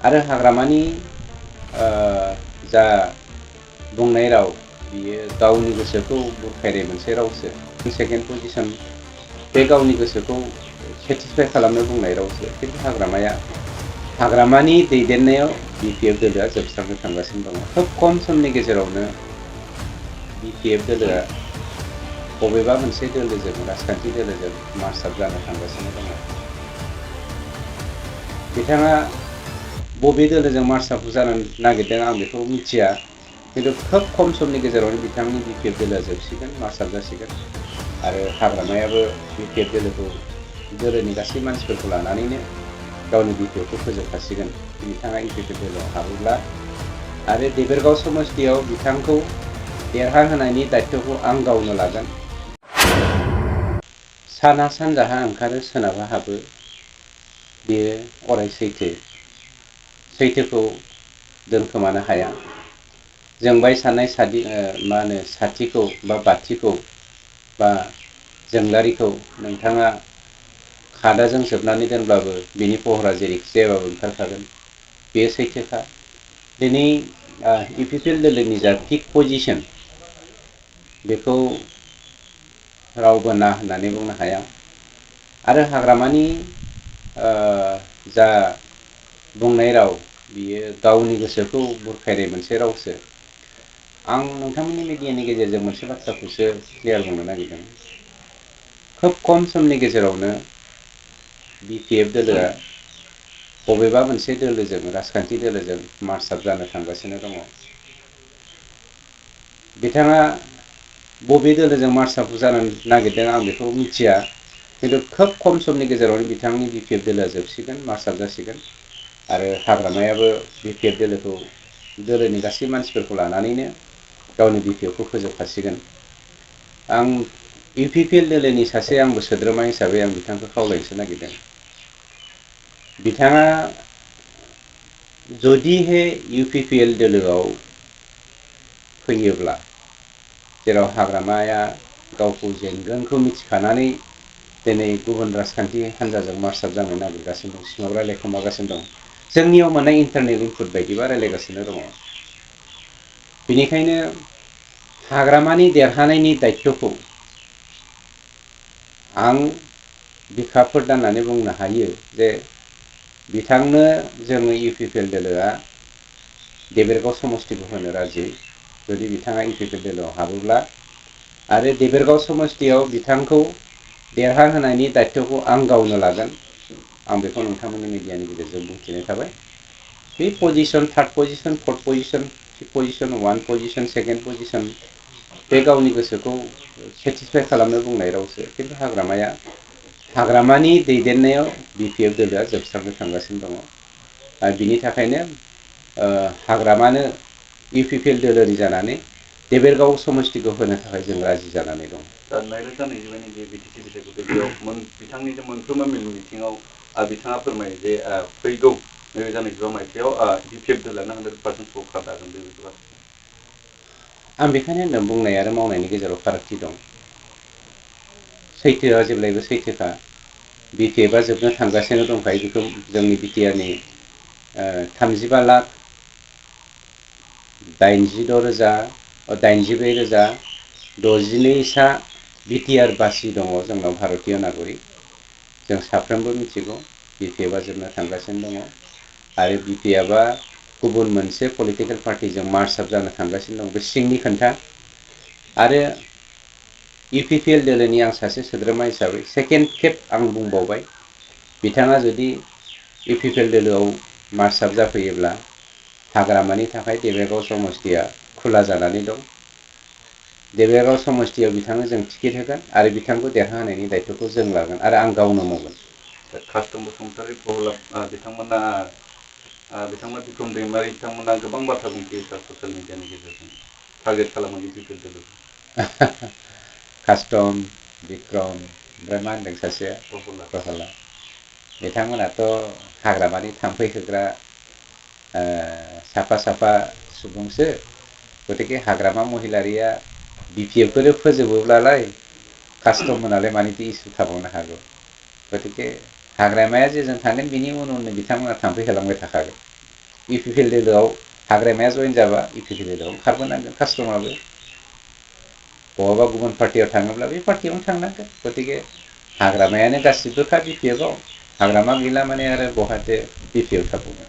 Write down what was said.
आरो हाग्रामानि जा बुंनाय राव बियो गावनि गोसोखौ बुरखायनाय मोनसे रावसो। सेकेन्ड पजिशन बे गावनि गोसोखौ सेटिसफाइ खालामनो बुंनाय रावसो। खिन्थु हाग्रामानि दैदेननायाव बिपिएफ दोलोआ जोबस्रांनो थांगासिनो दङ। खोब खम समनि गेजेरावनो बिपिएफ दोलोआ बबेबा मोनसे दोलोजों राजखान्थि दोलोजों मार्चाप जानो थांगासिनो दङ। बिथाङा बबे दोलोजों मार्चाप जानो नागिरदों आं बेखौ मिथिया, खिन्थु खोब खम समनि गेजेरावनो बिथांनि बिपिएफ दोलोआ जोबसिगोन, मार्चाप जासिगोन आरो हाग्रामायाबो बिपिएफ दोलोनि गासै मानसिफोरखौ लानानैनो गावनि बिपिएफखौ फोजोबखासिगोन बिथाङा इउपिपिएल दोलोआव हाबोब्ला। आरो देबोरगाव समस्तियाव बिथांखौ देरहाहोनायनि दायित्वखौ आं गावनो लागोन। साना सानजाहा ओंखारो सोनाबहा हाबो, बेयो अराय सैथोखौ दोनखोमानो हाया। जोंबाय थानाय साथिखौ बा बाथिखौ बा जोंलारिखौ नोंथाङा खादाजों जोबनानै दोनब्लाबो बिनि पहरा जेरैखि जायाबाबो ओंखारखागोन, बेयो सैथोखा। दिनै इउपिपिएल दोलोनि जा थिक पजिशन बेखौ रावबो ना होननानै बुंनो हाया। आरो हाग्रामानि जा बुंनाय राव बियो गावनि गोसोखौ बुरखायनाय मोनसे रावसो। आं नोंथांमोननि मिडियानि गेजेरजों मोनसे बाथ्राखौसो क्लियार बुंनो नागिरदों। खोब खम समनि गेजेरावनो बिपिएफ दोलोआ बबेबा मोनसे दोलोजों राजखान्थि दोलोजों मार्चाप जानो थांगासिनो दङ। बिथाङा बबे दोलोजों मार्चाप जानो नागिरदों आं बेखौ मिथिया, खिन्थु खोब खम समनि गेजेरावनो बिथांनि बिपिएफ दोलोआ जोबसिगोन, मार्चाप जासिगोन आरो हाग्रामायाबो बिपिएफ दोलोनि गासै मानसिफोरखौ लानानैनो गावनि बिपिएफखौ फोजोबखासिगोन। आं इउपिपिएल दोलोनि सासे आंबो सोद्रोमा हिसाबै आं बिथांखौ खावलायनोसो नागिरदों। बिथाङा जुदिहे इउपिपिएल दोलोआव फैयोब्ला, जेराव हाग्रामाया गावखौ जेनगोनखौ मिथिखानानै दिनै गुबुन राजखान्थि हान्जाजों मार्चाप जानो नागिरगासिनो दं, सिङाव रायलायखोमागासिनो दं, जोंनियाव मोननाय इन्टारनेल इनपुट बायदिबा रायलायगासिनो दङ। बेनिखायनो हाग्रामानि देरहानायनि दायित्वखौ आं बिखा फोरदाननानै बुंनो हायो जे बिथांनो जोङो इउपिपिएल दोलोआ देबोरगाव समस्तिखौ होनो राजि, जुदि बिथाङा इउपिपिएल दोलोआव हाबोब्ला। आरो देबोरगाव समस्तियाव बिथांखौ देरहाहोनायनि दायित्वखौ आं गावनो लागोन। आं बेखौ नोंथांमोननि मिडियानि गेजेरजों बुंथिनाय थाबाय। बे position, third position, fourth position, fifth position, one position, second position बे गावनि गोसोखौ सेटिसफाइ खालामनो बुंनाय रावसो। खिन्थु हाग्रामानि दैदेननायाव बिपिएफ दोलोआ जोबस्रांनो थांगासिनो दङ। आरो बिनि थाखायनो हाग्रामानो इउपिपिएल दोलोनि जानानै देबोरगाव समस्तिखौ होनो थाखाय जों राजि जानानै दं। दा 2022 जे बिटिसि बिसायख'थि बेयाव बिथांनि जे मोनफ्रोमबो मेल मिथिङाव बिथाङा फोरमायो जे फैगौ 2022 मायथाइयाव बिपिएफ दोलोआनो 100% सरकार दागोन बेबायदि बाथ्रा। आं बेखायनो होनदों बुंनाय आरो मावनायनि गेजेराव फारागथि दं। सैथोआ जेब्लायबो सैथोखा। बिपिएफआ जोबनो थांगासिनो दंखायो, बेखौ जोंनि बिटिआरनि 35,86,62,सा बिटिआर बासि दङ जोंनाव भारतीय नागरिक। जों साफ्रोमबो मिथिगौ बिपिएफआ जोबनो थांगासिनो दङ आरो बिपिएफआ गुबुन मोनसे पलिटिकेल पार्टिजों मार्चाप जानो थांगासिनो दं, बे सिंनि खोथा। आरो इउपिपिएल दोलोनि आं सासे सोद्रोमा हिसाबै सेकेन्ड खेब आं बुंबावबाय, बिथाङा जुदि इउपिपिएल दोलोआव मार्चाप जाफैयोब्ला हाग्रामानि थाखाय देबोरगाव समस्तिया खुला जानानै दं। देबोरगाव समस्तियाव बिथांनो जों टिकेट होगोन आरो बिथांखौ देरहाहोनायनि दायित्वखौ जों लागोन आरो आं गावनो मावगोन। कास्टम बसुमतारी बिथांमोना बिक्रम दैमारि बिथांमोना गोबां बाथ्रा बुंथियो ससियेल मिडियानि गेजेरजों टार्गेट खालामो इउपिपिएल दोलोखौ। कास्टम, बिक्रम, ओमफ्राय मा होनदों सासेया प्रहला, बिथांमोनाथ' हाग्रामानि थाम्फै होग्रा साफा सुबुंसो। गतिके हाग्रामा महिलारिया बिपिएफखौनो फोजोबोब्लालाय कास्टम मोनालाय मानिथो इसु थाबावनो हागौ। गतिके हाग्रामाया जेजों थांगोन बिनि उन उननो बिथांमोना थाम्फै होलांबाय थाखागोन। इउपिपिएल दोलोआव हाग्रामाया जयेन जाबा इउपिपिएल दोलोआव खारबोनांगोन कास्टमाबो बहाबा गुबुन पार्टियाव थाङोब्ला बे पार्टियावनो थांनांगोन गतिके हाग्रामायानो गासिबोखा बिपिएफआव हाग्रामा गैला माने आरो बहाथो बिपिएफ थाबावनो